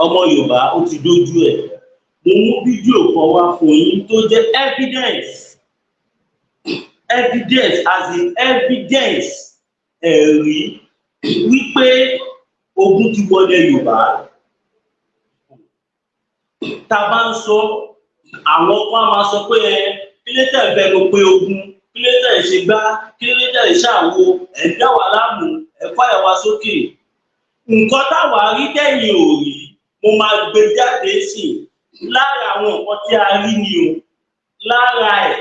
Ọmọ Yorùbá, ó ti dójú ẹ̀. Mo mú fídíò kan wá fún yín tó jẹ́ evidence, evidence as in evidence, ẹ̀rí wípé ogun ti wọlé Yorùbá. Tá a bá ń sọ, àwọn kan á máa sọ pé ẹ kílé tẹ̀ ń fẹnu pé ogun, kílé tẹ̀ ń ṣe gbá, kílé tẹ̀ ń ṣàwo, ẹ̀ ń dá wa láàmú, ẹ̀ fàyà wa sókè. Nǹkan táwa rí tẹ̀yìn ò rí, mo máa gbé jáde sí i. Lára àwọn nǹkan tí a rí ni o, lára ẹ̀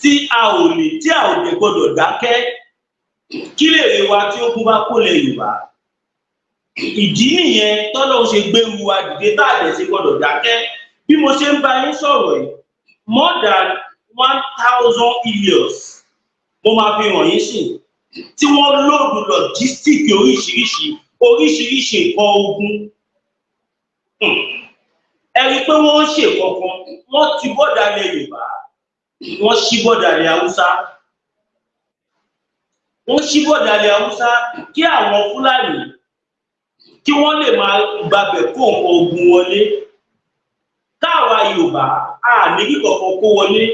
tí a ò lè, tí a ò dẹ̀ gbọdọ̀ dákẹ́. Kí lè rè wa tí ogun bá kó lè Yorùbá? Ìdí nìyẹn tọ́lọ́run ṣe gbéru wa dìde, tá a dẹ̀ ṣe gbọdọ̀ dákẹ́. Bí mo ṣe ń bá yín sọ̀rọ̀ yìí, more than 1,000 Hilux, mo máa fi hàn yín sí, tí wọ́n load logistic, oríṣiríṣi oríṣiríṣi nǹkan ogun. Ẹ rí i pé wọ́n ń ṣe kankan. Wọ́n ti border ilẹ̀ Yorùbá, wọ́n ṣí border ilẹ̀ Haúsá, wọ́n ṣí border ilẹ̀ Haúsá kí àwọn Fúlàní kí wọ́n lè máa gbabẹ̀ kó nǹkan ogun wọlé, káwa Yorùbá a ní kí kankan kó wọlé,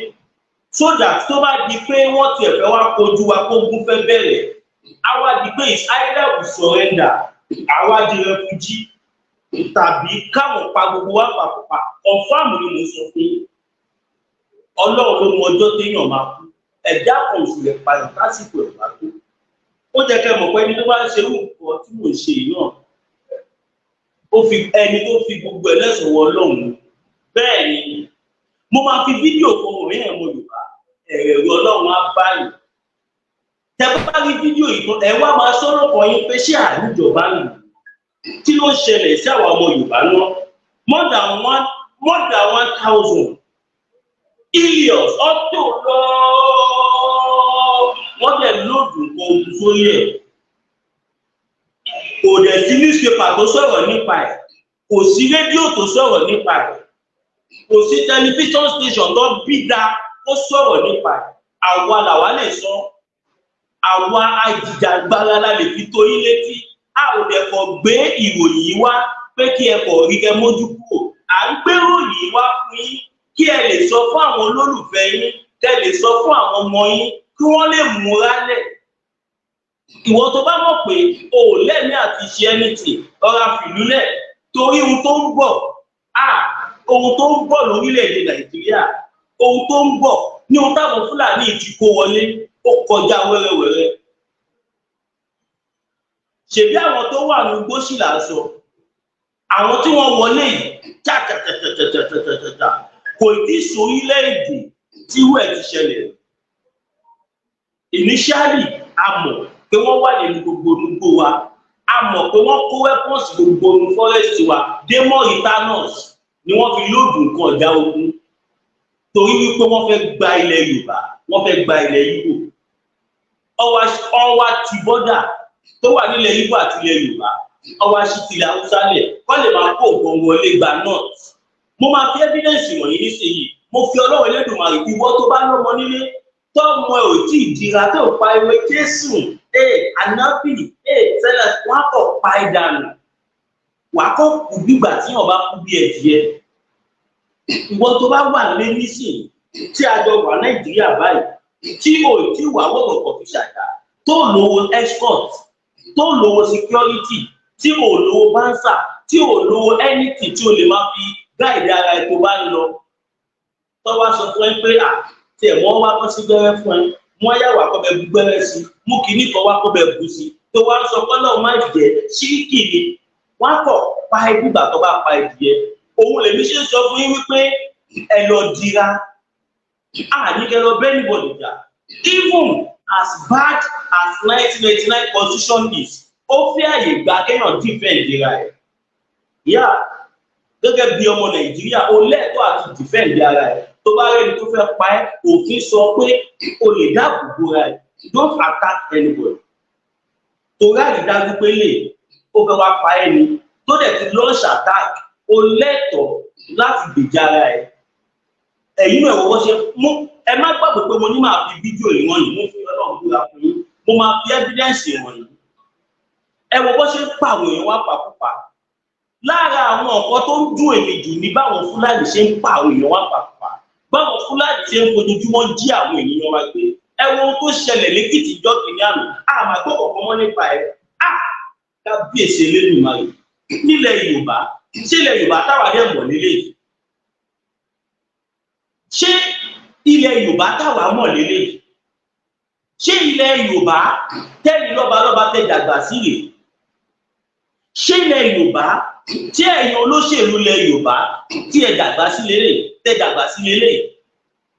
so that tó bá di pé wọ́n tiẹ̀ fẹ́ wá kojú wa, kógun fẹ́ bẹ̀rẹ̀, á wá di pé it's either we surrender, àwa di refugee, tàbí káwọn pa gbogbo wa pàpàpà. Confirm ni mo sọ fún yín. Ọlọ́run ló mọ ọjọ́ téèyàn máa kú. Ẹ̀dá kan ò sì lè payàn lásìkò ẹ̀gbá tó. Ó jẹ́ kẹ́ mọ̀ pé ẹni tó bá ń ṣe irú nǹkan tí mò ń ṣe yìí náà, ó fi ẹni tó fi gbogbo ẹlẹ́sìn wọ Ọlọ́run. Bẹ́ẹ̀ ni mo máa fi fídíò kan wọ̀nyí. Ẹ̀ mọ Yorùbá, ẹ̀rọ Ọlọ́run á báyìí. Tẹ bá rí fídíò yìí tán, ẹ wá máa sọ̀rọ̀ kan yín pé ṣé àníjọba nù? Kí ló ń ṣẹlẹ̀ sí àwọn ọmọ Yorùbá náà? More than 1,000 Hilux ọ̀tọ̀ lọ, wọ́n dẹ̀ load nǹkan ogun sórí ẹ̀. Kò dẹ̀ sí newspaper tó sọ̀rọ̀ nípa ẹ̀, kò sí rédíò tó sọ̀rọ̀ nípa ẹ̀, kò sí television station tó bí da ó sọ̀rọ̀ nípa ẹ̀. Àwa làwa lè sọ, àwa ajìjàgbara la lè fi tó yín létí. A ò dẹ̀ kọ̀ gbé ìròyìn yìí wá pé kí ẹ kọ̀ rí kẹ mójú kúrò. À ń gbé ìròyìn yìí wá fún yín kí ẹ lè sọ fún àwọn olólùfẹ́ yín, kẹ lè sọ fún àwọn ọmọ yín, kí wọ́n lè múra lẹ̀. Ìwọ tó bá mọ̀ pé o ò lẹ́mí àti ṣe anything, ọ̀rá fìlúlẹ̀, torí ohun tó ń bọ̀, ohun tó ń bọ̀ lórílẹ̀‐èdè Nàìjíríà, ohun tó ń bọ̀ ní ohun táwọn Fúlàní ti kó wọlé, ó kọjá wẹ́rẹ́wẹ́rẹ́. Ṣèbí àwọn tó wà ní gbóṣì là ń sọ, àwọn tí wọ́n wọlé yìí tàtàtàtàtàtàtà, kò tí ì sórílẹ̀-èdè tí irú ẹ̀ ti ṣẹlẹ̀. Initially, a mọ̀ pé wọ́n wà nínú gbogbo nugbó wa, a mọ̀ pé wọ́n kó weapons gbogbo nu forest wa dé. Mauritania ni wọ́n fi load nǹkan ọ̀já ogun, torí wípé wọ́n fẹ́ gba ilẹ̀ Yorùbá, wọ́n fẹ́ gba ilẹ̀ Ìgbò. Ọwá ti border tó wà nílẹ̀ Ìgbò àti ilẹ̀ Yorùbá, ọwá sí tilẹ̀ Haúsá lẹ̀ kọ́ lè máa kó nǹkan wọlé gba north. Mo máa fi evidence wọ̀nyí nísìnyí. Mo fi Ọlọ́run Elédùmarè, ìwọ tó bá lọ́mọ nílé, tọ́mọ ẹ̀ ò tí ì dira, tó pa ewé Jésù, ee ànábì, ee tẹ́lẹ̀, wọ́n á kọ̀ pa ẹ̀ dànù, wàá kọ́ kú gbígbà tí wọ́n bá kú bí ẹ̀dìyẹ. Ìwọ tó bá wà lé nísìnyí, tí a jọ wà Nàìjíríà báyìí, tí ò tí wà wọ̀rọ̀kọ̀ fi ṣàdá, tó lówó escort, tó lówó security, tí ò lówó bouncer, tí ò lówó anything tí o lè máa fi guide ara ẹ tó bá ń lọ, tó wá sọ fún ẹ pé à tí ẹ mọ́ wá kọ́ sí gbẹ́rẹ́ fún ẹ, mú ayáwó akọ́bẹ bu gbẹ́rẹ́ sí, mú kinní kan wá kọ́bẹ bu sí, tó wá ń sọ pé náà má jẹ́ ṣíríkì ni, wọ́n á kọ̀ pa ẹ bígbà tó bá pa ẹdìyẹ. Òun lèmi ṣe ń sọ fún yín wípé ẹ lọ dira. A ní kẹ́ lọ bẹ́ẹ̀ anybody jà. Even as bad as 1999 constitution is, ó fi àyè gba kéèyàn defend ra ẹ̀. Yá, gẹ́gẹ́ bí ọmọ Nàìjíríà, o lẹ́ẹ̀tọ́ àti defend ara ẹ̀. Tó bá rẹ́ni tó fẹ́ pa ẹ́, òfin sọ pé o lè dáàbò bora ẹ̀. Don't attack anybody. Torí àrídájú pé lè ó fẹ́ wá pa ẹ́ ni, tó dẹ̀ ti launch attack, o lẹ́tọ̀ọ́ láti gbèjà ara ẹ̀. Ẹ̀yin náà, wọ́n ṣe mú. Ẹ má gbàgbé pé mo ní máa fi fídíò yìí wọ̀nyí. Mo fi Ọlọ́run búra fún yín, mo máa fi evidence wọ̀nyí. Ẹ wo bó ṣe ń pa àwọn èèyàn wá pàkúpà. Lára àwọn nǹkan tó ń dùn èmi jù ní báwọn Fúlàní ṣe ń pa àwọn èèyàn wá pàpà, báwọn Fúlàní ṣe ń fojoojúmọ́ jí àwọn ènìyàn wa gbé. Ẹ wo ohun tó ṣẹlẹ̀ lẹ́kìtì jọ́ kìíní àná, àmà gbọ́ kọ̀ọ̀kan mọ́ nípa ẹ̀. Á kábíyèsí Elédùmarè, nílẹ̀ Yorùbá, ṣé ilẹ̀ Yorùbá táwa dẹ̀ mọ̀ lélẹ̀? Ṣé ilẹ̀ Yorùbá táwa mọ̀ lélẹ̀? Ṣé ilẹ̀ Yorùbá tẹ́lẹ̀ lọ́balọ́ba tẹ́ dàgbà sí rè? Ṣé ilẹ̀ Yorùbá tí ẹ̀yin olóṣèlú ilẹ̀ Yorùbá tí ẹ dàgbà sí lélẹ̀, tẹ́ dàgbà sí lélẹ̀?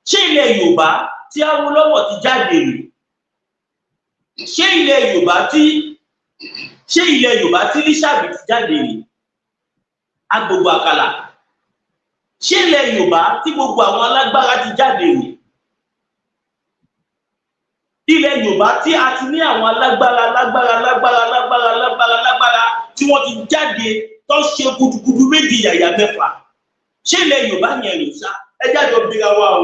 Ṣé ilẹ̀ Yorùbá tí Awólọ́wọ̀ ti jáde rè? Ṣé ilẹ̀ Yorùbá tí Lísàbí ti jáde rè, agbègbè àkàlà? Ṣé ilẹ̀ Yorùbá tí gbogbo àwọn alágbára ti jáde rè? Ilẹ̀ Yorùbá tí a ti ní àwọn alágbára, alágbára, alágbára, alágbára, alágbára, alágbára tí wọ́n ti jáde tó ṣe gudugudu méjì yàyà mẹ́fà, ṣé ilẹ̀ Yorùbá yẹn rè sá? Ẹ jáde obìnrin wa o.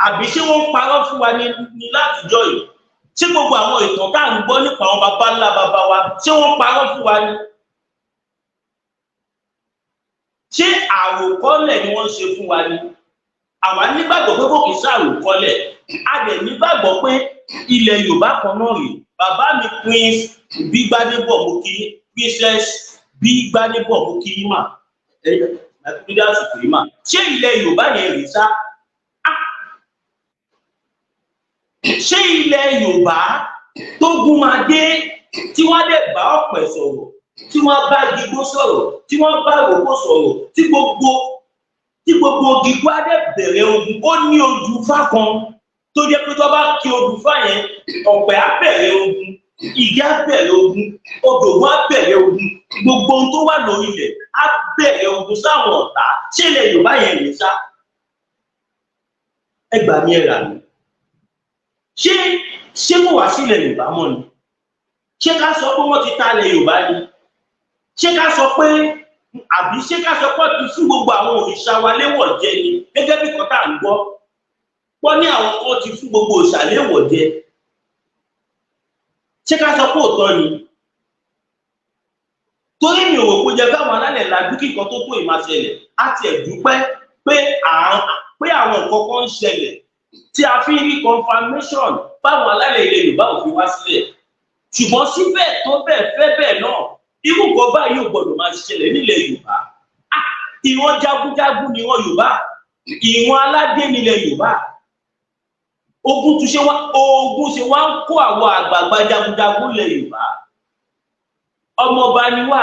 Àbí ṣé wọ́n ń parọ́ fún wa ní látijọ́ yìí? Ṣé gbogbo àwọn ìtàn tá à ń gbọ́ nípa àwọn baba ńlá baba wa, ṣé wọ́n parọ́ fún wa ni? Ṣé àròkọ́lẹ̀ ni wọ́n ń ṣe fún wa ni? Àwa nígbàgbọ́ pé kò kì í ṣàròkọ́lẹ̀. A dẹ̀ nígbàgbọ́ pé ilẹ̀ Yorùbá kan náà rèé. Bàbá mi Prince bí Gbádébọ̀, mo kí Princess bí Gbádébọ̀, mo kí mà ẹ ẹ mà. Ṣé ilẹ̀ Yorùbá yẹn rèé sá? Ṣé ilẹ̀ Yorùbá tógun máa dé, tí wọ́n dẹ̀ bá ọ̀pẹ̀ sọ̀rọ̀, tí wọ́n bá gigbó sọ̀rọ̀, tí wọ́n bá rògbò sọ̀rọ̀, tí gbogbo gigbó á dẹ̀ bẹ̀rẹ̀ ogun? Ó ní odù Ifá kan tó jẹ́ pé tó bá kí odù Ifá yẹn, ọ̀pẹ̀ á bẹ̀rẹ̀ ogun, igi á bẹ̀rẹ̀ ogun, odògùn á bẹ̀rẹ̀ ogun, gbogbo ohun tó wà lórí ilẹ̀ á bẹ̀rẹ̀ ogun sáwọn ọ̀tá. Ṣé ilẹ̀ Yorùbá yẹn rèé sá? Ẹ gbà mí, ẹ rà mí. Ṣé kò wá sílẹ̀ Yorùbá mọ́ ni? Ṣé ká sọ pé wọ́n ti ta ilẹ̀ Yorùbá ni? Ṣé ká sọ pé, àbí ṣé ká sọ pé ti fún gbogbo àwọn òrìṣà wa léwọ̀ jẹ ni, gẹ́gẹ́ bí kan tá à ń gbọ́ wọ́n ní àwọn kan ti fún gbogbo òrìṣà léwọ̀ jẹ? Ṣé ká sọ pé òótọ́ ni? Torí mi ò rò pé jẹ káwọn alálẹ̀ lajú kí nǹkan tó tó ìmáṣẹlẹ̀. Á tiẹ̀ dúpẹ́ pé àwọn nǹkan kan ń ṣẹlẹ̀ tí a fi rí confirmation báwọn alálẹ̀ ilẹ̀ Yorùbá ò fi wá sílẹ̀. Ṣùgbọ́n síbẹ̀ tó bẹ́ẹ̀ fẹ́ bẹ́ẹ̀ náà, irú nǹkan báyìí ò gbọdọ̀ máa ṣẹlẹ̀ nílẹ̀ Yorùbá. Ìran jagunjagun ni ìran Yorùbá, ìran aládé nílẹ̀ Yorùbá. Ogun tún ṣe wá, ogun ṣe wá ń kó àwọn àgbààgbà jagunjagun nílẹ̀ Yorùbá. Ọmọọba ni wá,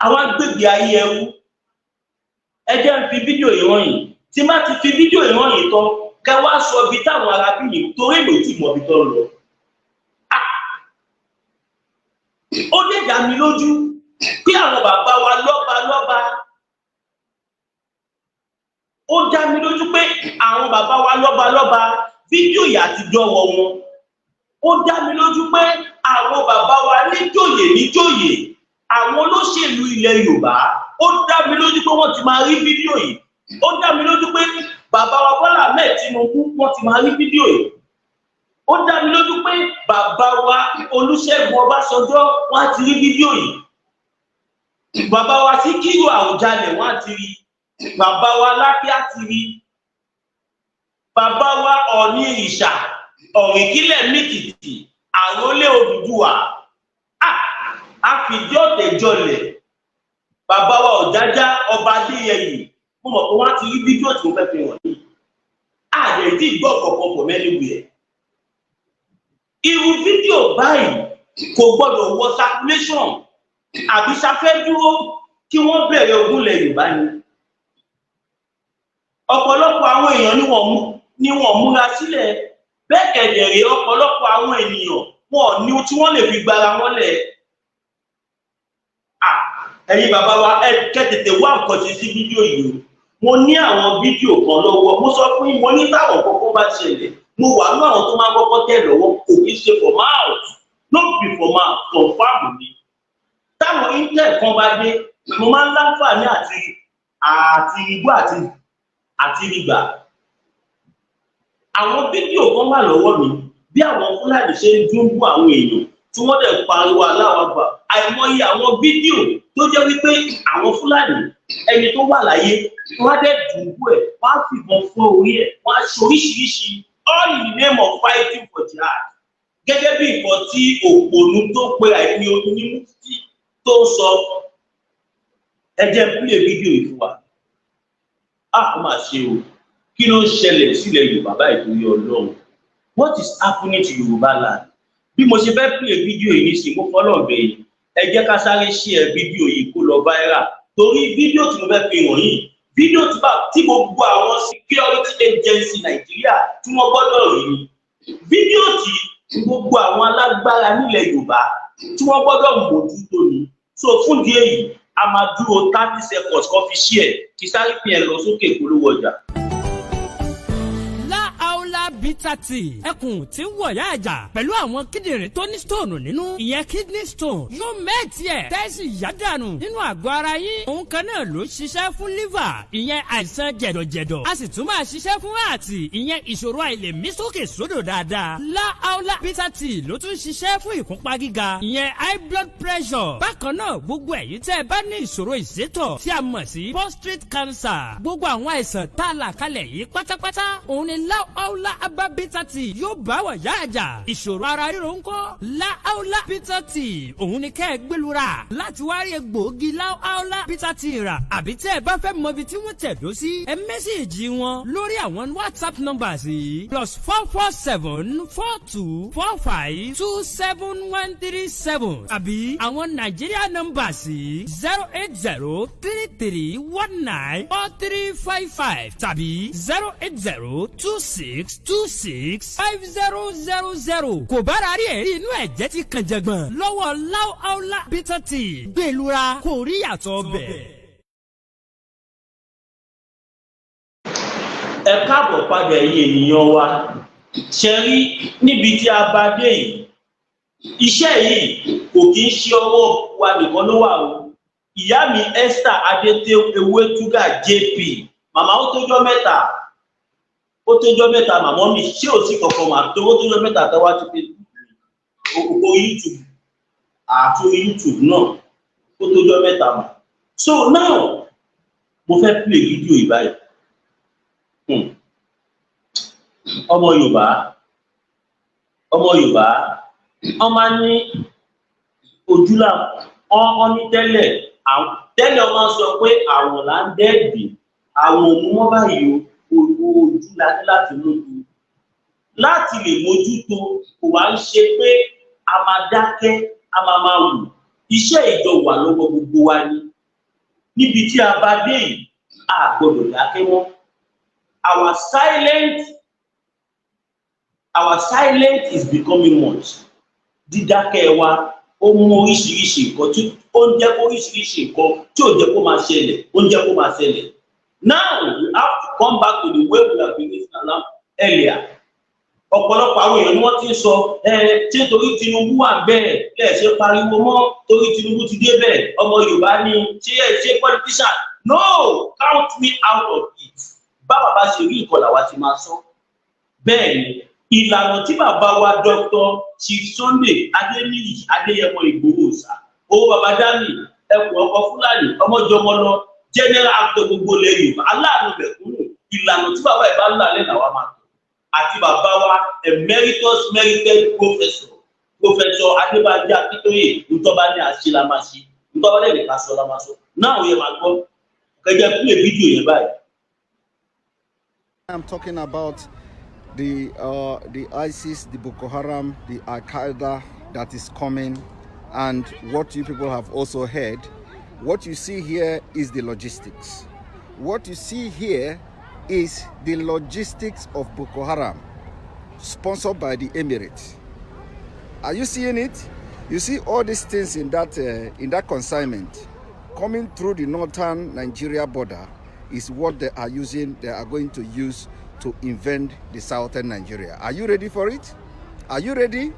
àwọn agbègbè ayé ẹrú. Ẹ jẹ́ ń fi fídíò yìí hàn yín. Tí má ti fi fídíò yìí hàn yín tán, kẹ wá sọ ibi táwọn arábìnrin, torí èmi ò tí mọ ibi tó ń lọ. Ó lè dá mi lójú pé àwọn bàbá wa lọ́ba lọ́ba, ó dá mi lójú pé àwọn bàbá wa lọ́ba lọ́ba, fídíò yìí àti dọ́wọ́ wọn. Ó dá mi lójú pé àwọn bàbá wa níjòyè níjòyè, àwọn olóṣèlú ilẹ̀ Yorùbá, ó dá mi lójú pé wọ́n ti máa rí fídíò yìí. Ó dá mi lójú pé bàbá wa Bọ́lá Ahmed Tinubu, wọ́n ti máa rí fídíò yìí. Ó dá mi lójú pé bàbá wa Olúṣẹ́gun Ọbásanjọ́, wọ́n á ti rí fídíò yìí. Bàbá wa Síkírù Àwùjalẹ̀, wọ́n á ti rí. Bàbá wa Lákè á ti rí. Bàbá wa Ọ̀ọ̀ni Ìrìṣà Ọ̀rìnkílẹ̀ mìtìtì, àrólé Odùduwà, a fìdí ọ̀tẹ̀ jọlẹ̀, bàbá wa Ọ̀jájá Ọba Adéyẹyè, mo mọ̀ pé wọ́n á ti rí fídíò tí mo fẹ́ fi hàn yìí. Àdè tí gbọ́ kọ̀ọ̀kan from anywhere. Irú fídíò báyìí kò gbọ́dọ̀ wọ circulation. Àbí ṣafẹ́ dúró kí wọ́n bẹ̀rẹ̀ ogun lẹ̀ Yorùbá ni? Ọ̀pọ̀lọpọ̀ àwọn èèyàn ni wọ́n múra sílẹ̀ bẹ́ẹ̀ kẹ̀dẹ̀rẹ̀. Ọ̀pọ̀lọpọ̀ àwọn ènìyàn wọn ní tí wọ́n lè fi gbára wọn lẹ̀. Ẹ̀yin bàbá wa, ẹ kẹ́ tètè wá nǹkan ṣe sí fídíò yìí o. Mo ní àwọn fídíò kan lọ́wọ́. Mo sọ fún yín, mo ní táwọn kọ́kọ́ bá ṣẹlẹ̀, mo wà ní àwọn tó máa ń kọ́kọ́ tẹ̀ lọ́wọ́. Kò kí ṣe for mouth, no be for mouth, confam ni. Táwọn intel kan bá dé, mo máa ń láǹfààní àti igbó àti ìgbà. Àwọn fídíò kan wà lọ́wọ́ mi bí àwọn Fúlàní ṣe ń dúnbú àwọn èèyàn. tí wọ́n dẹ̀ pariwo Allahu Akbar. Àìmọye àwọn fídíò tó jẹ́ wípé àwọn Fúlàní, ẹni tó wà láyé, wọ́n á dẹ̀ dùnkú ẹ̀, wọ́n á fìbọn fọ́ orí ẹ̀, wọ́n á ṣe oríṣiríṣi, all in the name of fighting for jihad, gẹ́gẹ́ bí nǹkan tí òpònú tó pe àìní onímùtí tó ń sọ. Ẹ jẹ́ play fídíò yìí fún wa. A ó máa ṣe o. Kí ló ń ṣẹlẹ̀ sílẹ̀ Yorùbá báyìí, torí Ọlọ́run? What is happening to Yorùbá land? Bí mo ṣe fẹ́ play fídíò yìí nísìnyí, mo fọlọ́ bẹ̀ yìí, ẹ jẹ́ ká sáré share fídíò yìí kó lọ viral, torí fídíò tí mo fẹ́ fi hàn yìí, fídíò tí bá tí gbogbo àwọn security agency Nàìjíríà tí wọ́n gbọ́dọ̀ rí ni, fídíò tí gbogbo àwọn alágbára nílẹ̀ Yorùbá tí wọ́n gbọ́dọ̀ mójútó ni. So fún ìdí èyí, a máa dúró 30 seconds kó fi share kí sáré fi ẹ lọ sókè polówó ọjà. Láàólà Bitter Tea, ẹkùn tí ń wọ̀yá àjà pẹ̀lú àwọn kíndìnrín tó ní stone nínú, ìyẹn kidney stone, yóò mẹ́ẹ̀tì ẹ̀ tẹ́sí yádànù nínú àgọ́ ara yín. Òun kan náà ló ṣiṣẹ́ fún liver, ìyẹn àìsàn jẹ̀dọ̀jẹ̀dọ̀. A sì tún máa ṣiṣẹ́ fún ààtì, ìyẹn ìṣòro àìlèmí sókè sódò dáadáa. Láàólà Bitter Tea ló tún ṣiṣẹ́ fún ìfúnpá gíga, ìyẹn high blood pressure. Bákan náà, gbogbo ẹ̀yin tẹ́ ẹ bá ní ìṣòro ìsétọ̀ tí a mọ̀ sí prostate cancer, gbogbo àwọn àìsàn tá a là kalẹ̀ yìí pátápátá, òun ni Láàólà Herbal Bitter Tea yóò bá wọ̀ yá àjà. Ìṣòro ara ríro ńkọ́? Láàólà Bitter Tea, òun ni kẹ́ ẹ gbẹlura láti wá rí egbòogi Láàólà Bitter Tea rà, àbí tẹ́ ẹ bá fẹ́ mọ ibi tí wọ́n tẹ̀dó sí, ẹ message wọn lórí àwọn WhatsApp numbers yìí: +44 7424 527137, àbí àwọn Nàìjíríà numbers yìí: 08033194355 tàbí 08026265000. Kò bára rí ẹ̀rí inú ẹ̀jẹ̀ ti kàn jẹ̀gbọ̀n lọ́wọ́ Láàólà Bitter Tea, gbẹ̀lura kò rí yàtọ̀ bẹ̀. Ẹ káàbọ̀ padà, ẹ̀yin ènìyàn wa. Ṣe rí níbi tí a bá dé yìí, iṣẹ́ yìí kò kí ń ṣe ọwọ́ wa nìkan ló wà o. Ìyá mi Esther Adété Ewétúgà JP, màmá, ó tójọ́ mẹ́ta, ó tójọ́ mẹ́ta. Màmá mi, ṣé ò sí kankan mà tó? Ó tójọ́ mẹ́ta tó wá ti Facebook, òkò YouTube àti orí YouTube náà, ó tójọ́ mẹ́ta mà. So now, mo fẹ́ play fídíò yìí báyìí. Ọmọ Yorùbá, ọmọ Yorùbá, wọn máa ń ní ojúlà wọn ní tẹ́lẹ̀ tẹ́lẹ̀, wọn máa ń sọ pé àwọn là ń dẹ́ẹ̀dì àwọn òun wọn báyìí o. Ojú la ní láti mú un láti lè mójútó. Kò wá ń ṣe pé a máa dákẹ́, a máa máa wò. Iṣẹ́ ìjọ wà lọ́wọ́ gbogbo wa ni. Níbi tí a bá dé yìí, a gbọ́dọ̀ dákẹ́ mọ́. Our silence is becoming much. Dídákẹ́ wa, ó mú oríṣiríṣi nǹkan tí ó ń jẹ́ kó oríṣiríṣi nǹkan tí ò jẹ́ kó máa ṣẹlẹ̀, ó ń jẹ́ kó máa ṣẹlẹ̀. Now we have to come back to the way we have been living around earlier. Ọ̀pọ̀lọpọ̀ àwọn èèyàn ni wọ́n ti ń sọ ẹ ṣé torí Tinubu wà bẹ́ẹ̀ lẹ́ẹ̀ ṣe pariwo mọ́, torí Tinubu ti dé bẹ́ẹ̀, ọmọ Yorùbá ni, ṣé ẹ ṣe politician? No, count me out of it. Bá bàbá ṣe rí ìkọlà wa ti máa sọ bẹ́ẹ̀ ni. Ìlànà tí bàbá wa Dr. Chief Sunday Adéníyì Adéyẹmọ Ìgbòho sá, owó bàbá dami, ẹkùn ọkọ Fúlàní ọmọjọmọlọ, general actor gbogbo ilẹ̀ Yorùbá, aláàánú mẹ̀kúnnù, ìlànà tí bàbá ìbá ńlá lẹ́nu àwa máa tọ̀, àti bàbá wa emeritus merited professor, Professor Adébánjí Akíntóyè, ntọ́ba ní àṣẹ la máa ṣe, ntọ́ba lẹ́nu ká sọ la máa sọ. Náà yẹ máa gbọ́ kẹjẹ play fídíò yẹn báyìí. I'm talking about the ISIS, the Boko Haram, the Al Qaeda that is coming, and what you people have also heard. What you see here is the logistics. What you see here is the logistics of Boko Haram, sponsored by the Emirates. Are you seeing it? You see all these things in that consignment coming through the northern Nigeria border is what they are using. They are going to use to invade the southern Nigeria. Are you ready for it? Are you ready?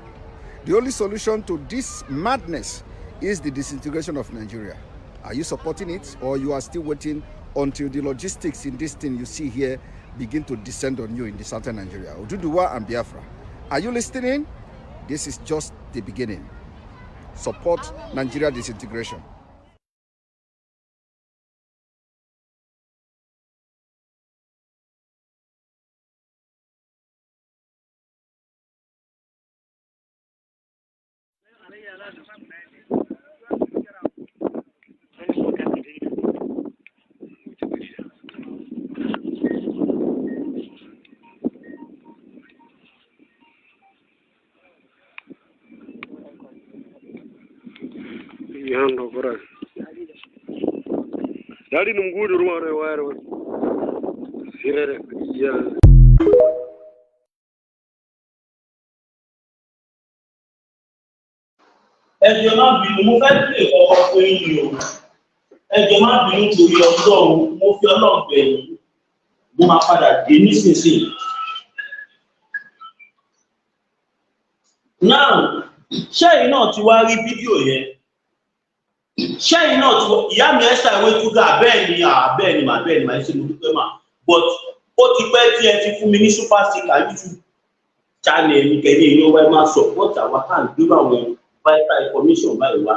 The only solution to this madness is the disintegration of Nigeria. Are you supporting it, or you are still waiting until the logistics in this thing you see here begin to descend on you in the southern Nigeria, Oduduwa and Biafra? Are you listening? This is just the beginning. Support Nigeria disintegration. Yando kora. Dali num gudu ruwa wayar wa. Sirere ya. Ẹ jọ̀ọ́, má bínú, mo fẹ́ pè kọ́kọ́ fún yín ni o. Ẹ jọ̀ọ́, má bínú torí Ọlọ́run, mo fi Ọlọ́run bẹ̀ yín. Mo máa padà dé nísinsìnyí. Now, ṣẹ́yìn náà ti wá rí fídíò yẹn? Ṣẹ́yìn náà ti wá? Ìyá mi Esther ìwé túgà, bẹ́ẹ̀ ni, bẹ́ẹ̀ ni mà, bẹ́ẹ̀ ni mà, ẹ ṣe, mo dúpẹ́ mà. But ó ti pẹ́ tí ẹ ti fún mi ní super sticker YouTube channel mi. Kẹ́ni èèyàn wa, ẹ máa support àwa tá à ń gbérò àwọn vital information báyìí wá.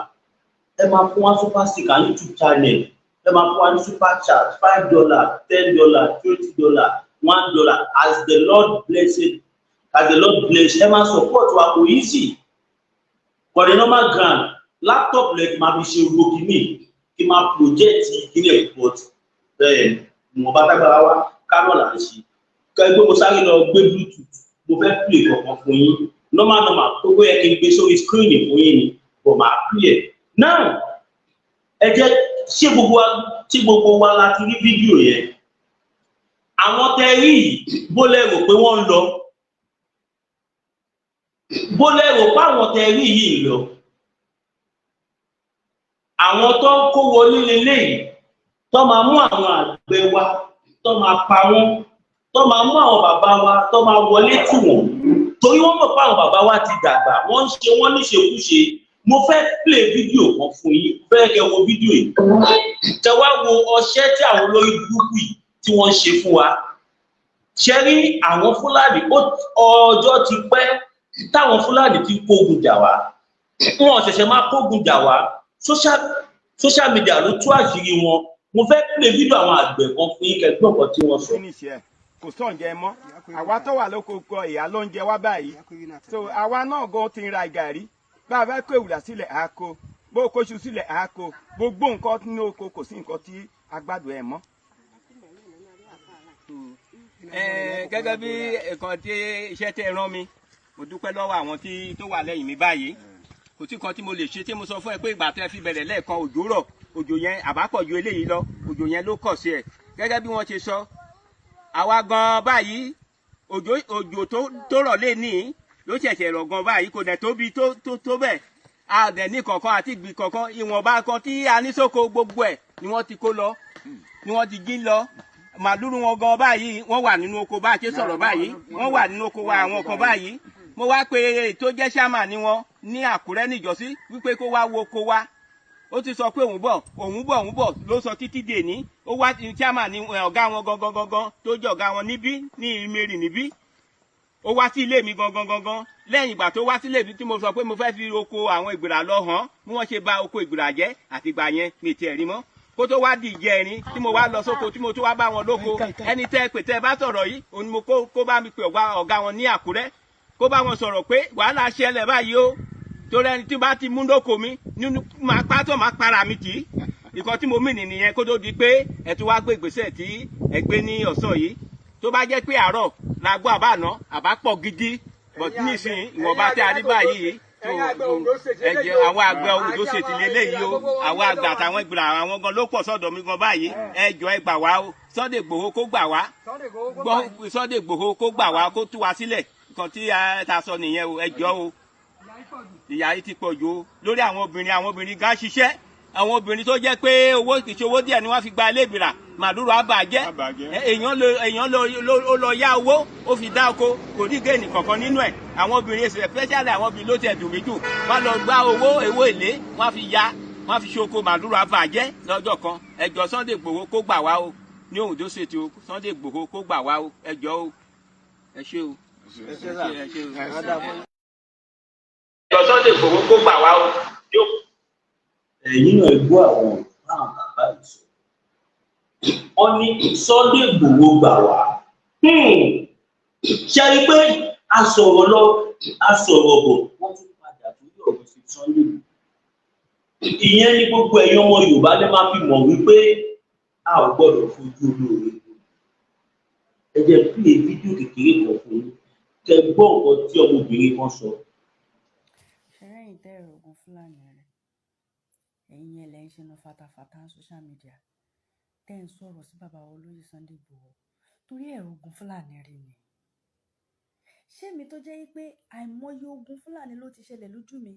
Ẹ máa fún wa super sticker YouTube channel, ẹ máa fún wa ní super chat, $5, $10, $20, $1, as the Lord bless it, as the Lord bless. Ẹ máa support wa. Kò easy for the normal ground. Laptop lẹ máa fi ṣe gbogbo kìíní kí máa project kìíní ẹ̀, but ìwọ̀nba tágbára wa kárọ̀ là ń ṣe. Kẹ́gbẹ́ mo sáré lọ gbé Bluetooth, mo fẹ́ play kankan fún yín. Normal normal, gbogbo yẹ kí n gbé sórí screen fún yín ni, but máa play ẹ̀ now. Ẹ jẹ́ ṣé gbogbo wa, ṣé gbogbo wa la ti rí fídíò yẹn? Àwọn tẹ rí yìí, bó lẹ rò pé wọ́n ń lọ? Bó lẹ rò pé àwọn tẹ rí yìí ń lọ? Àwọn tó ń kó wọlé leléyìí, tó máa mú àwọn àgbẹ̀ wa, tó máa pa wọ́n, tó máa mú àwọn bàbá wa, tó máa wọlé tì wọ́n, torí wọ́n mọ̀ pé àwọn bàbá wa ti dàgbà. Wọ́n ń ṣe wọ́n níṣekúṣe. Mo fẹ́ play fídíò kan fún yín, fẹ́ kẹ́ wo fídíò yìí, kẹ́ wá wo ọṣẹ́ tí àwọn olórí burúkú yìí tí wọ́n ń ṣe fún wa. Ṣe rí àwọn Fúlàní, ọjọ́ ti pẹ́ táwọn Fúlàní ti kógun jà wá. Wọn ṣẹ̀ṣẹ̀ máa kógun jà wá. Social media ló tú àṣírí wọn. Mo fẹ́ play fídíò àwọn àgbẹ̀ kan fún yín, kẹ́ gbọ́ nǹkan tí wọ́n sọ. Finish ẹ, kò sóúnjẹ mọ́. Àwa tó wà lóko kọ, ìyá ló ń jẹ wá báyìí. So àwa náà gan ti ń ra gàrí. Bá a bá kó ewùrà sílẹ̀, á kó bó kóṣù sílẹ̀, á kó gbogbo nǹkan nínú oko. Kò sí nǹkan tí a gbádùn ẹ̀ mọ́. Gẹ́gẹ́ bí nǹkan tí iṣẹ́ tẹ́ ẹ rán mi, mo dúpẹ́ lọ́wọ́ àwọn tí tó wà lẹ́yìn mi báyìí. Kò sí nǹkan tí mo lè ṣe tí mo sọ fún ẹ pé ìgbà tẹ́ fi bẹ̀rẹ̀ lẹ́ẹ̀kan, òjò rọ̀, òjò yẹn àbápọ̀ ju eléyìí lọ, òjò yẹn ló kọ̀ sí ẹ̀. Gẹ́gẹ́ bí wọ́n ṣe sọ, àwa gan báyìí, òjò tó rọ̀ lé ní ló ṣẹ̀ṣẹ̀ rọ̀ gan báyìí, kò dẹ̀ tóbi tó bẹ́ẹ̀. A dẹ̀ ní kankan àti ìgbì kankan. Ìwọ̀nba kan tí a ní sóko, gbogbo ẹ̀ ni wọ́n ti kó lọ, ni wọ́n ti jí lọ. Màlúù wọn gan báyìí, wọ́n wà nínú oko bá a ṣe sọ̀rọ̀ báyìí, wọ́n wà nínú oko wa, àwọn kan báyìí. Mo wá pe tó jẹ́ sámà ní wọn ní Àkúrẹ́ níjọ́sí wípé kó wá wo oko wa. Ó ti sọ pé òun bọ̀, òun bọ̀, òun bọ̀ ló sọ títí dèní. Ó wá chairman ní ọ̀gá wọn gangan gangan, tó jẹ́ ọ̀gá wọn níbí ní Ìmẹ̀rì níbí, ó wá sí ilé mi gangan gangan. Lẹ́yìn ìgbà tó wá sílé mi tí mo sọ pé mo fẹ́ fi oko àwọn Ìgbìrà lọ hàn bí wọ́n ṣe bà oko Ìgbìrà jẹ́, àtìgbà yẹn mi tiẹ̀ rí mọ́. Kó tó wá di ìjẹrin tí mo wá lọ sóko, tí mo tó wá bá wọn lóko, ẹni tẹ́ pè tẹ́ bá sọ̀rọ̀ yìí, òun ni mo kó bá mi pè ọ̀gá wọn ní Àkúrẹ́, kó bá wọn sọ̀rọ̀ pé wàhálà ṣẹlẹ̀ báyìí o, torí ẹni tí bá ti mú lóko mi nínú máa pátọ̀ máa para mi tì í. Nǹkan tí mo mìnì nìyẹn, kó tó di pé ẹ tún wá gbé ìgbésẹ̀ tí ẹ gbé ní ọ̀sán yìí. Tó bá jẹ́ pé àárọ̀ la gbọ́, àbá àná àbá pọ̀ gidi, but nísìnyí, ìwọ̀nba tí a rí báyìí tó ẹ jẹ́. Àwọn àgbẹ̀ Ondo State lélẹ́yìí o, àwọn àgbà àtàwọn ìgbìlà, àwọn gan ló pọ̀ sọ́dọ̀ mi gan báyìí. Ẹ jọ̀ọ́, ẹ gbà wá o. Sunday Igboho kó gbà wá gbọ́, Sunday Igboho kó gbà wá, kó tú wa sílẹ̀. Nǹkan tí a ta sọ nìyẹn o. Ẹ jọ̀ọ́ o, ìyà yìí ti pọ̀ jù o lórí àwọn obìnrin. Àwọn obìnrin gan ṣiṣẹ́, àwọn obìnrin tó jẹ́ pé owó kìí ṣe owó díẹ̀ ni wọ́n fi gba ilé ìbìrà màdúró àbàjẹ́. Èèyàn lọ ó lọ yá owó, ó fi dá oko, kò ní gain kankan nínú ẹ̀. Àwọn obìnrin, especially àwọn obìnrin ló tiẹ̀ dùn mí jù. Wọ́n lọ gbá owó ewé èlé, wọ́n fi ya, wọ́n fi ṣoko, màdúró àbàjẹ́ lọ́jọ́ kan. Ẹ jọ̀ọ́, Sunday Igboho kó gbà wá o ní Ondo State o. Sunday Igboho kó gbà wá o. Ẹ jọ̀ọ́ o, ẹ ṣé o, ẹ ṣé o. Ẹ jọ̀ọ́, Sunday Igboho kó gbà wá o ní Ẹ̀yin náà gbọ́ àwọn báwọn bàbá yìí sọ. Wọ́n ní Sunday Igboho gbà wá. Ṣe rí i pé a sọ̀rọ̀ lọ, a sọ̀rọ̀ bọ̀, wọ́n tún padà torí ọ̀rọ̀ sí Sunday Igboho. Ìyẹn ní gbogbo ẹ̀yin ọmọ Yorùbá lè máa fi mọ̀ wípé a ò gbọ́dọ̀ fojú olóore. Ẹ jẹ́ play fídíò kékeré kan fún yín, kẹ́ gbọ́ nǹkan tí ọmọbìnrin kan sọ. Ṣẹrẹ́yìn tẹ́ ẹ̀rọ ogun Fúlàní rẹ̀, ẹ̀yin yẹn lẹ́ ń ṣe nu fatafata ní social media, tẹ́ ń sọ̀rọ̀ sí bàbá olóyè Sunday Igboho torí ẹ̀rọ ogun Fúlàní rí ni. Ṣé mi tó jẹ́ pé àìmọye ogun Fúlàní ló ti ṣẹlẹ̀ lójú mi?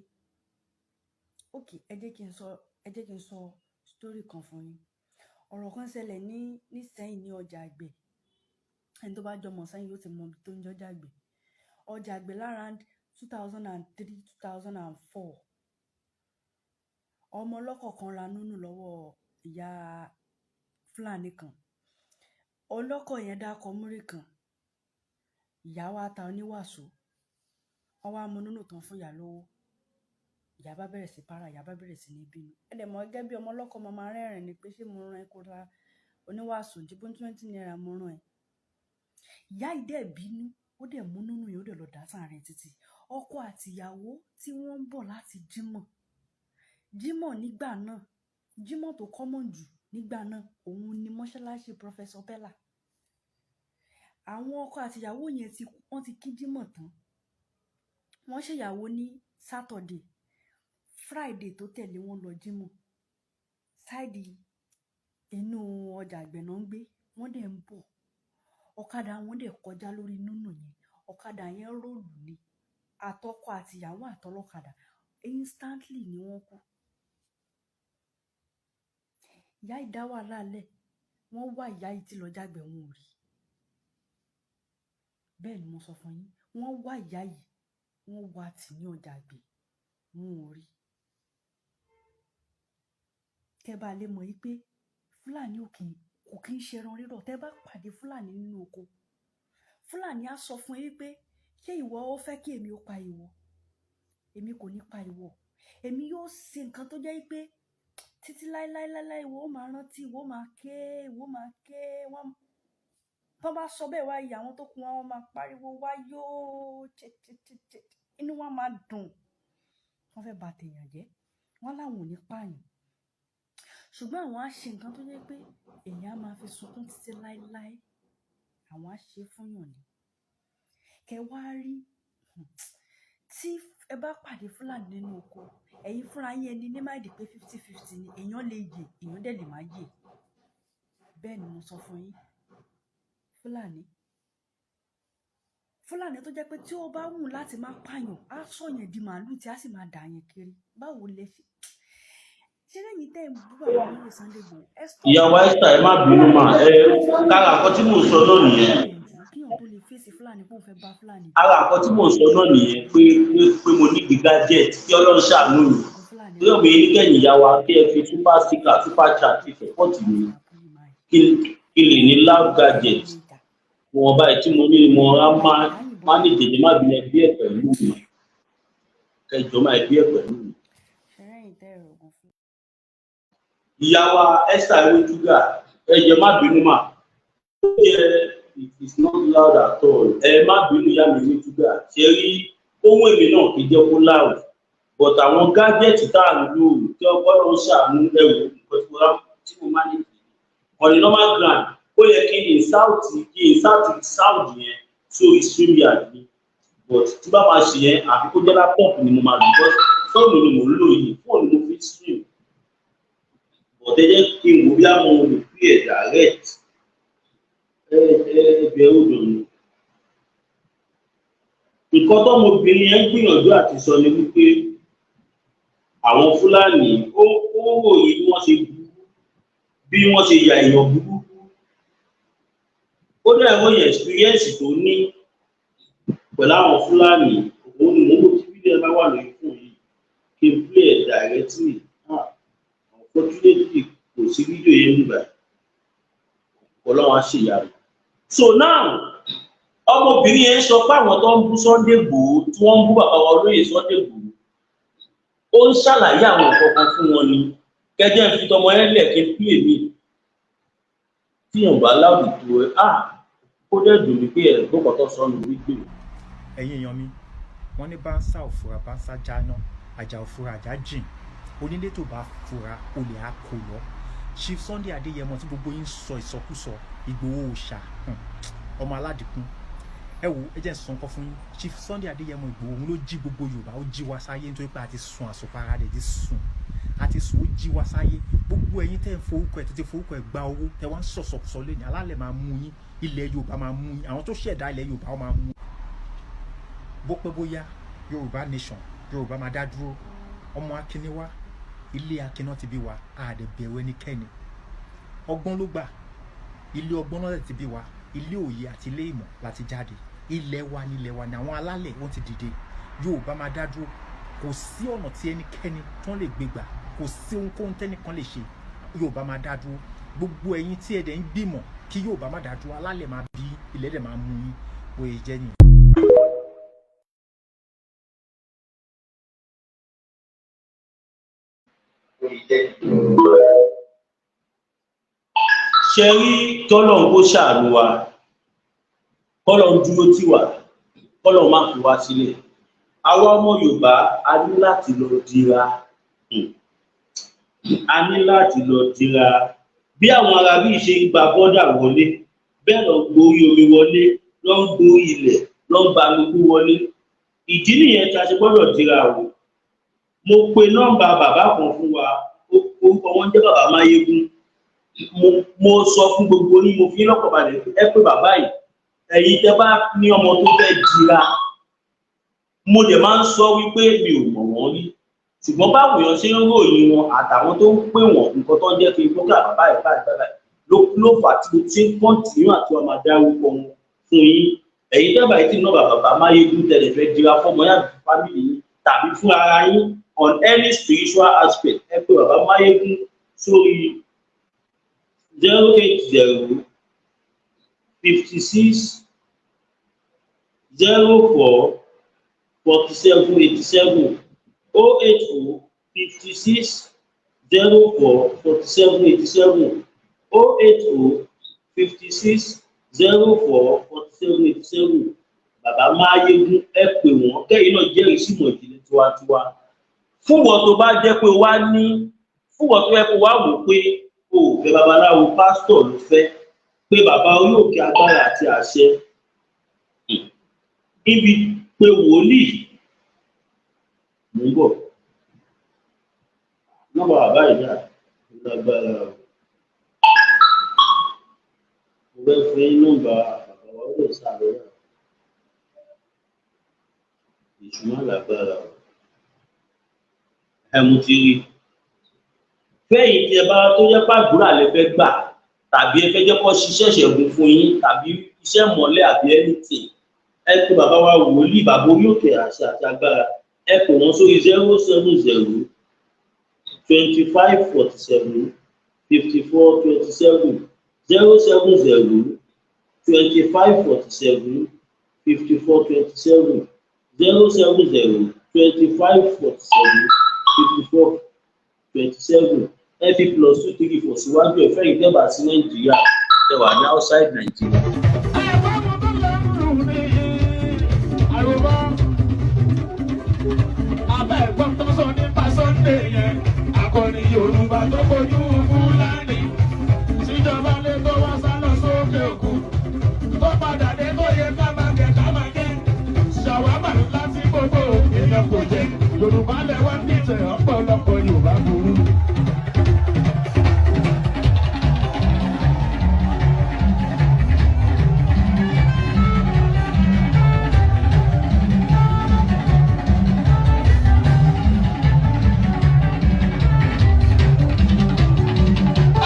Ok, ẹ jẹ́ kí n sọ story kan fún yín. Ọ̀rọ̀ kan ṣẹlẹ̀ ní nísẹ́yìn ní ọjà àgbẹ̀. Ẹni tó bá jọmọ sẹ́yìn yóò ti mọ ibi tó ń jọjà àgbẹ̀. Ọjà àgbẹ̀ l'around 2003, 2004, ọmọ ọlọ́kọ̀ kan ra núnù lọ́wọ́ ìyá Fúlàní kan. Ọlọ́kọ̀ yẹn dákọ̀ múrí kan, ìyá wa ta oníwàsó. Wọ́n wá mú núnù tán fún ìyá lówó. Ìyá bá bẹ̀rẹ̀ sí para, ìyá bá bẹ̀rẹ̀ sí ní bínú. Ẹ dẹ̀ mọ̀, gẹ́gẹ́ bí ọmọ ọlọ́kọ̀, mo máa rẹ́rìn ni pé ṣé mo rán ẹ kó ra oníwàsó tí bó ₦20 mo rán ẹ. Ìyá yìí dẹ̀ bínú, ó dẹ̀ mú núnù yẹn, ó dẹ̀ lọ dá sáàrin títì. Ọkọ àti ìyàwó tí wọ́n ń bọ̀ láti jímọ̀. Jímọ̀ nígbà náà, jímọ̀ tó common jù nígbà náà, òun ni mọ́ṣáláṣí Professor Pella. Àwọn ọkọ àti ìyàwó yẹn ti wọ́n ti kí jímọ̀ tán. Wọ́n ṣèyàwó ní Saturday. Friday tó tẹ̀lé, wọn lọ jímọ̀. Side inú ọjà àgbẹ̀ náà ń gbé. Wọ́n dẹ̀ ń bọ̀. Ọ̀kadà wọn dẹ̀ kọjá lórí núnù yẹn. Ọ̀kadà yẹn roll ni. Àtọkọ àti ìyàwó àtọlọ́kadà, instantly ni wọ́n kú. Ìyá yìí dá wàhálà lẹ̀. Wọ́n wá ìyá yìí tí lọ jágbẹ̀, wọn ò rí. Bẹ́ẹ̀ ni mo sọ fún yín. Wọ́n wá ìyá yìí, wọ́n wá tì ní ọjà àgbẹ̀, wọn ò rí. Kẹ́ bá lè mọ̀ wípé Fúlàní ò kí kò kí ń ṣe ẹran rírọ̀. Tẹ́ bá pàdé Fúlàní nínú oko, Fúlàní á sọ fún ẹ wípé, ṣé ìwọ ó fẹ́ kí èmi ó pa ìwọ? Èmi kò ní pa ìwọ. Èmi yóò ṣe nǹkan tó jẹ́ wípé títí láéláéláé ìwọ ó máa rántí, ìwọ ó máa ké, ìwọ ó máa ké. Wọ́n tó bá sọ bẹ́ẹ̀ wá yìí, àwọn tó kù wọn máa pariwo wá yóò ṣe ṣe ṣe ṣe, inú wọn máa dùn. Wọ́n fẹ́ bà tèèyàn jẹ́. Wọ́n láwọn ò ní pààyàn, ṣùgbọ́n àwọn á ṣe nǹkan tó jẹ́ pé èèyàn á máa fi sunkún títí láéláé. Àwọn á ṣe fún yàn ni. Kẹ wá rí, tí ẹ bá pàdé Fúlàní nínú oko, ẹ̀yin fúnra yín, ẹni ní mind pé 50-50 ni. Èèyàn lè yè, èèyàn dẹ̀ lè má yè. Bẹ́ẹ̀ ni mo sọ fún yín. Fúlàní tó jẹ́ pé tí ó bá wù láti máa pààyàn, á sọ̀yàn di màálù tí á sì máa dà yẹn kiri. Báwo lẹ ṣe ṣé lẹ́yìn tẹ́ ń bú bàbá olóyè Sunday Igboho, ẹ stop. Ìyàwó Esther, ẹ má bínú mà. Ẹ kára àkọ́ tí mò ń sọ náà nìyẹn. Kíyàn tó lè fèsì Fúlàní kó fẹ́ bá Fúlàní. Ara àkọ́ tí mò ń sọ náà nìyẹn pé mo ní the gadget kí Ọlọ́run ṣàánú mi. Torí ọ̀gbìn yìí kẹ́yìn ìyá wa, kí ẹ fi super sticker, super chat fi support mi, kí n lè ní loud gadget. Wọn báyìí tí mo ní ni mo rá má má ní tètè má bínú, ẹbí ẹ pẹ̀lú mi, kẹjọ máa ẹbí ẹ pẹ̀lú mi. Ṣẹlẹ́yìn tẹ́ ẹ̀rọ ogun fún. Ìyá wa Esther Ewéjúgà, ẹ jẹ́ má bínú mà. Ó yẹ, it is not loud at all. Ẹ má bínú, ìyá mi Ewéjúgà. Ṣe rí ohun èmi náà kì í jẹ́ kó loud, but àwọn gadget tá à ń lò, tí ọgbọ́dọ̀ ń ṣàánú ẹ̀wò nǹkan tí mo rá tí mo máa ní on the normal ground, ó yẹ kí n insert sound yẹn sórí StreamYard ni, but tí bá máa ṣe yẹn, àfi kó jẹ́ laptop ni mo máa lò, because fóònù ni mò ń lò yìí, fóònù mo fi stream. But ẹ jẹ́ kí n wò bí àwọn lè play ẹ̀ direct. Ẹ bẹ ó dùn ní. Nǹkan tọ́mọbìnrin yẹn ń gbìyànjú àti sọ ni wípé àwọn Fúlàní, ó ròyìn bí wọ́n ṣe burú, bí wọ́n ṣe ya èèyàn burúkú. Ó dẹ̀ ròyìn experience tó ní pẹ̀lú àwọn Fúlàní. Òun ni mò ń wò. Tí fídíò ẹ bá wà lórí fóònù yìí, kí n play ẹ̀ directly. Ah, unfortunately, kò sí fídíò yẹn níbà. Ọlọ́run á ṣèyàrá. So now, ọmọbìnrin yẹn sọ pé àwọn tó ń bú Sunday Igboho, tí wọ́n ń bú bàbá wa olóyè Sunday Igboho. Ó ń ṣàlàyé àwọn nǹkan kan fún wọn ni. Kẹjẹ ń fi tọmọ yẹn lẹ̀ kí n pín èmi tí yàn bá láwùjọ tó ẹ á kó dẹ̀ dùn mí pé ẹ̀ gbọ́kàn tó sọnù wípé. Ẹ̀yin èèyàn mi, wọ́n ní báńsà ò fura, báńsà jáná, àjà ò fura, àjà jìn. Onílé tó bá fura, olè á kó lọ. Chief Sunday Adéyẹmọ tí gbogbo yín sọ ìsọkúsọ, Ìgbòho òòṣà, ọmọ aládìkún, ẹ wo, ẹ jẹ́ n sọ nǹkan fún yín. Chief Sunday Adéyẹmọ Ìgbòho, òun ló jí gbogbo Yorùbá. Ó jí wa sáyé nítorí pé a ti sùn àsùnpara rẹ̀ ti sùn, a ti sùn. Ó jí wa sáyé. Gbogbo ẹ̀yin tẹ́ ń forúkọ ẹ̀ tètè forúkọ ẹ̀ gba owó, tẹ́ wá ń sọ̀sọ̀sọ lẹ́yìn, alálẹ̀ máa mú yín, ilẹ̀ Yorùbá máa mú yín, àwọn tó ṣẹ̀dá ilẹ̀ Yorùbá wọ́n máa mú yín. Bó pẹ́ bóyá, Yorùbá nation, Yorùbá máa dá dúró. Ọmọ akíní wá, ilé akíná ti bí wa, a dẹ̀ bẹ̀rù ẹnikẹ́ni. Ọgbọ́n ló gbà, ilé ọgbọ́n náà ti bí wa, ilé òye àti ilé ìmọ̀ láti jáde. Ilẹ̀ wa ni ilẹ̀ wa ni. Àwọn alálẹ̀ wọ́n ti dìde. Yorùbá máa dá dúró. Kò sí ọ̀nà tí ẹnikẹ́ni tán lè gbé gbà, kò sí ohunkóhun tẹ́nìkan lè ṣe. Yorùbá máa dá dúró. Gbogbo ẹ̀yin tí ẹ dẹ̀ ń gbìmọ̀ kí Yorùbá má dá dúró, alálẹ̀ máa bí, ilẹ̀ dẹ̀ máa mú yín. Bóyá jẹ́ nìyẹn. Ṣe rí, kọ́lọ̀ ń kó ṣàánú wa, kọ́lọ̀ ń dúró tì wá, kọ́lọ̀ má fi wá sílẹ̀. Àwa ọmọ Yorùbá, a ní láti lọ dira. A ní láti lọ dira. Bí àwọn ará bíi ṣe ń gba border wọlé, bẹ́ẹ̀ lọ gborí omi wọlé, lọ ń gborí ilẹ̀, lọ ń gba gbogbo wọlé. Ìdí nìyẹn tí a ṣe gbọ́dọ̀ dira o. Mo pe nọ́mbà bàbá kan fún wa, orúkọ wọn jẹ́ Bàbá Máyégún. Mo sọ fún gbogbo ní mo fi lọ́kàn balẹ̀, ẹ pé bàbá yìí, ẹ̀yin tẹ́ bá ní ọmọ tó fẹ́ dira. Mo dẹ̀ máa ń sọ wípé mi ò mọ̀ wọ́n rí, ṣùgbọ́n báwo èèyàn ṣe ń ròyìn wọn àtàwọn tó ń pè wọ́n, nǹkan tó ń jẹ́ kí n gbọ́kà bàbá yìí báyìí báyìí ló fà á tí mo ti ń continue àti wọn máa dárúkọ wọn fún yín. Ẹ̀yin dábàá yìí tí nọ́mbà Bàbá Máyégún tẹ̀lé fẹ́ dira fọ́mọ yàtọ̀ family yín tàbí fún ara yín on any spiritual aspect, ẹ pé Bàbá Máyégún sórí 08056044787, 08056044787, 08056044787. Bàbá Máyégún, ẹ pè wọ́n kẹ́yìn náà jẹ́rìí símọ̀ ìjìnlẹ̀ tiwantiwa. Fún wọn tó bá jẹ́ pé wá ní, fún wọn tó yẹ kó wá wò pé o ò fẹ́ babaláwo, pásítọ̀ ló fẹ́, pé bàbá orí òkè agbára àti àṣẹ níbi pé wòlíì. Mò ń bọ̀. Nọ́mbà bàbá yìí dà lágbára o. Mo fẹ́ fún yín nọ́mbà bàbá wa, ó lè sá lọ rà. Èṣù má lágbára o. Ẹ mo ti rí fẹ́yìn tí ẹ bá tó jẹ́ pàdúrà lẹ fẹ́ gbà, tàbí ẹ fẹ́ jẹ́ kó ṣiṣẹ́ ṣẹ̀gùn fún yín, tàbí iṣẹ́ mọ́lẹ̀, àbí anything, ẹ pé bàbá wa wòlíì, bàbá orí òkè àṣẹ àti agbára. Ẹ pè wọ́n sórí 07025475427, 07025475427, 07025475427. Ẹ fi +234 síwájú ẹ fẹ́ ìtẹ́bà sí Nàìjíríà, ẹ wà ní outside Nàìjíríà. Ẹ̀gbọ́n tó lẹ́rù ní àrùbọ́. Abẹ́ ẹ̀gbọ́n tó sọ nípa Sunday yẹn, akọni Yorùbá tó kojú Fúlàní. Síjọba lé tó wá sá lọ sókè òkun. Tó padà dé tó yẹ ká máa jẹ ká máa jẹ. Ṣàwámà láti gbogbo èèyàn kò jẹ. Yorùbá lẹ wá ń dìtẹ̀, ọ̀pọ̀lọpọ̀ Yorùbá burú.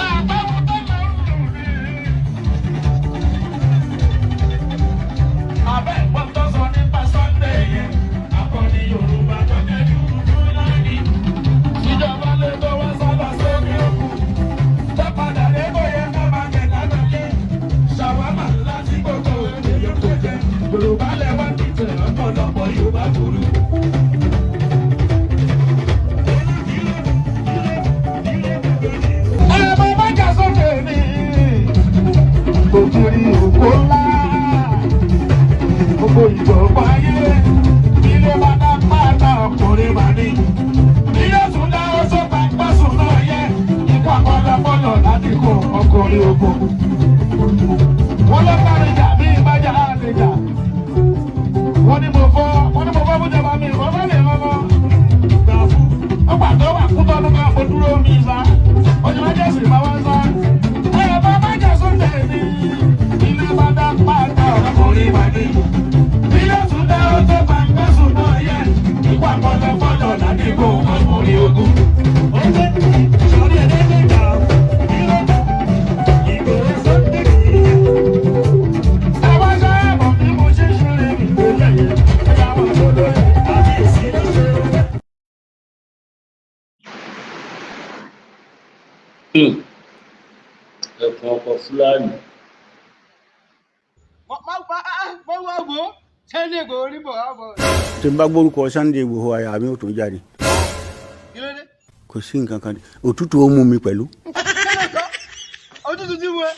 Àbáwọn tó lẹ́rù ní. Abẹ́ ìgbọ́n tó sọ nípa Sunday yẹn, akọni Yorùbá tó jẹ́ Fúlàní. Ìjọba lè tó wá sábà sókè òkun. Tó padà dé tó yẹ ká máa jẹ ká máa jẹ. Ṣàwámà láti gbogbo èèyàn kò jẹ. Yorùbá lẹ wá dìtẹ̀, ọ̀pọ̀lọpọ̀ Yorùbá burú. Ẹkùn ọkọ Fúlàní. Wọ́n wá wò ó, Sunday Igboho ní bọ̀ wá bọ̀. Tí n bá gbórúkọ Sunday Igboho, àyà mi ò tún jáde. Kí ló dé? Kò sí nǹkan kan, òtútù ó mú mi pẹ̀lú. Ojútùú tí mo ẹ.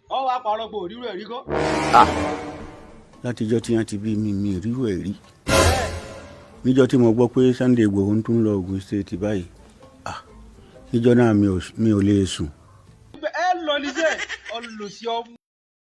Wọ́n wá parọ́ pé òrírò ẹ̀rí kọ́. Ah, látijọ́ tí wọ́n ti bí mi, mi rírò ẹ̀ rí. Níjọ́ tí mo gbọ́ pé Sunday Igboho ń tún lọ Ogun State báyìí, ah, níjọ́ náà mi ò lè sùn. Ẹ lọ níṣẹ́ ọlọ́sí ọmọ.